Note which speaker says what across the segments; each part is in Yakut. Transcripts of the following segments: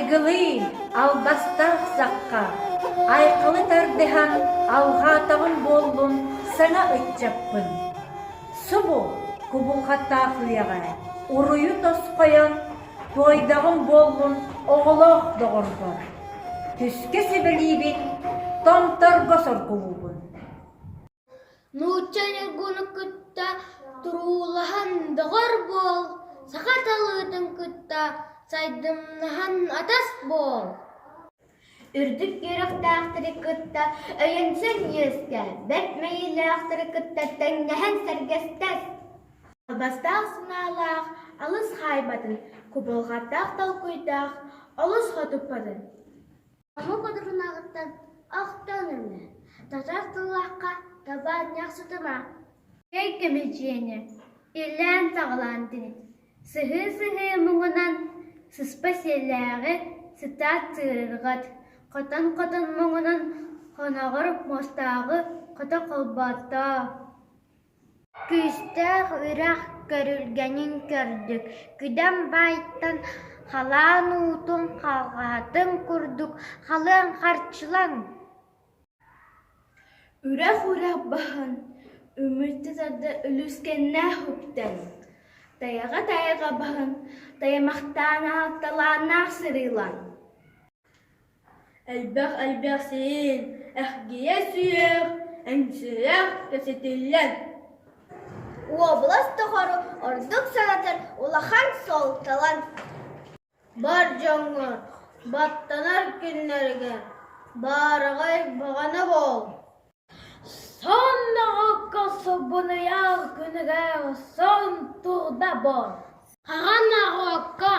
Speaker 1: Ыгылыы, албастаах сахха, айхалы тардыһан алҕаатаҕым буоллун саҥа ыччаппын. Субу кубулҕаттаах үйэҕэ уруйу тосхойон туойдаҕым буоллун оҕолоох доҕорбор. Түскэ сүбэлиибин, томторго соргулуубун.
Speaker 2: Нуучча ньургуну кытта туруулаһан доҕор буол, саха талыытын кытта сайдымнаһан атас буол. Үрдүк үөрэхтээхтэри кытта өйөнсөн үөскээ, бэрт мэйиилээхтэри кытта тэҥнэһэн сэргэстэс. Албастаах санаалаах алыс хаайбатын, кубулҕаттаах толкуйдаах олус хотуппатын. Омук одурунаҕыттан охтон ылла, татар тыллаахха таба ньахсытыма. Кэй көмүдьүөнэ, иллээн-саҕалаан тинит, сыһыы-сыһыы муҥунан сыспа сиэллээҕи сытаат сыырырҕат, хотон-хотон муҥунан хоноҕор муостааҕы хото холбооттоо. Күүстээх үрэх көрүлгэнин көрдүк, күдэн баайтан халаан уутун халҕаһатын курдук халыан харчылаҥ
Speaker 3: Үрэх-үрэх баһын үмүрүтэ тарда үлүскэннээх үктэн, тайаҕа-тайаҕа баһын тайамахтаан аатталааннаах сырыылаан Элбэх-элбэх сиин, эһгийэ сүөх, эҥсиэх кэпсэтиллэн
Speaker 2: Уобалас тухары ордук санатар улахан суолталан
Speaker 3: Бар дьоҥҥор баттанар күннэригэр баараҕай баҕана буол
Speaker 2: Сонноҕукка субунуйар күнүгэр сон турда буол Хара норуокка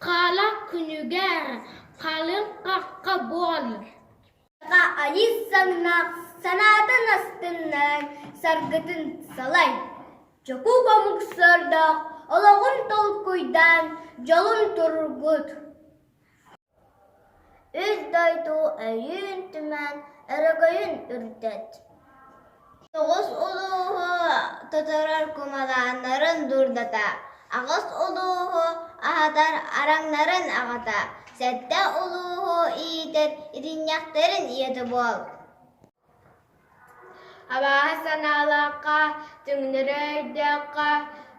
Speaker 2: хаалар күнүгэр халыҥ хахха буол Айыы саҥнаах санаатын астыннаран саргытын салай. Чокуук омук сордоох олоҕун толкуйдаан дьолун тургут. Үс дойду өйүүн түмэн өрөгөйүн үрдэт. Тоҕус улууһу тоторор кумалааннарын дурдата, аҕыс улууһу аһатар араҥнарын аҕата, сэттэ улууһу иитэр итинньэхтэрин ийэтэ буол.
Speaker 3: Абааһы санаалаахха, түҥнэри өйдөөххө,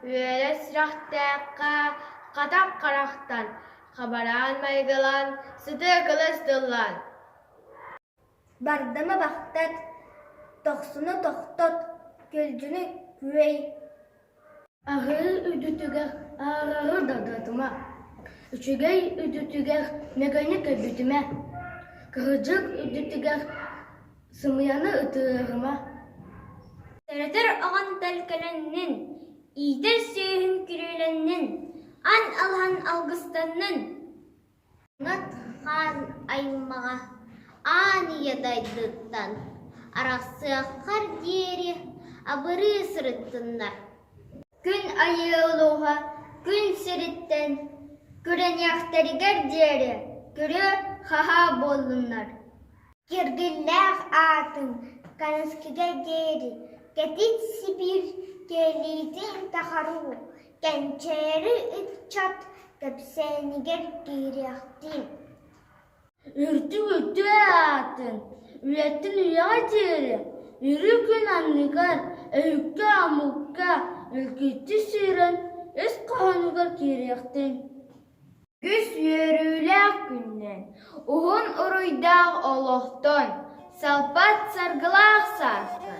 Speaker 3: үөрэ сүрэхтээххэ, хатах харахтан, хабараан майгылаан, сытыы кылыс тыллаан
Speaker 2: Бардамы бахтат, тохсуну тохтот, көлдьүнү күөй
Speaker 3: Аһыы үрдүтүгэр аарары дагдатыма, үчүгэй үрдүтүгэр мэгэнэ көрбүтүмэ, кырдьык үрдүтүгэр сымыйаны ытырарыма
Speaker 2: Төрөтөр оҕон төлкөлөннүн, иитэр сүөһүн күрүөлэннин, ан алһан алгыстаннын Ҥат хаан аймаҕа аан ийэ дойдуттан арахсыаххар диэри абырыы сырыттыннар. Күн айыы улууһа күн сириттэн күрэниэхтэригэр диэри күрүө-хаһаа буоллуннар. Киргиллээх аатын Канскига диэри кэтит Сибиир кэлиитин тахаруу кэнчээри ыччат кэпсээнигэр киириэхтиин
Speaker 3: Үрдүк үтүө аатын үйэттэн үйэҕэ диэри үрү күн анныгар өйүккэ-омукка үлгүччү сүүрэн үс хоһоонугар киириэхтин Үгүс үөрүүлээх күннэн, уһун уруйдаах олохтон, салпат саргылаах саастан.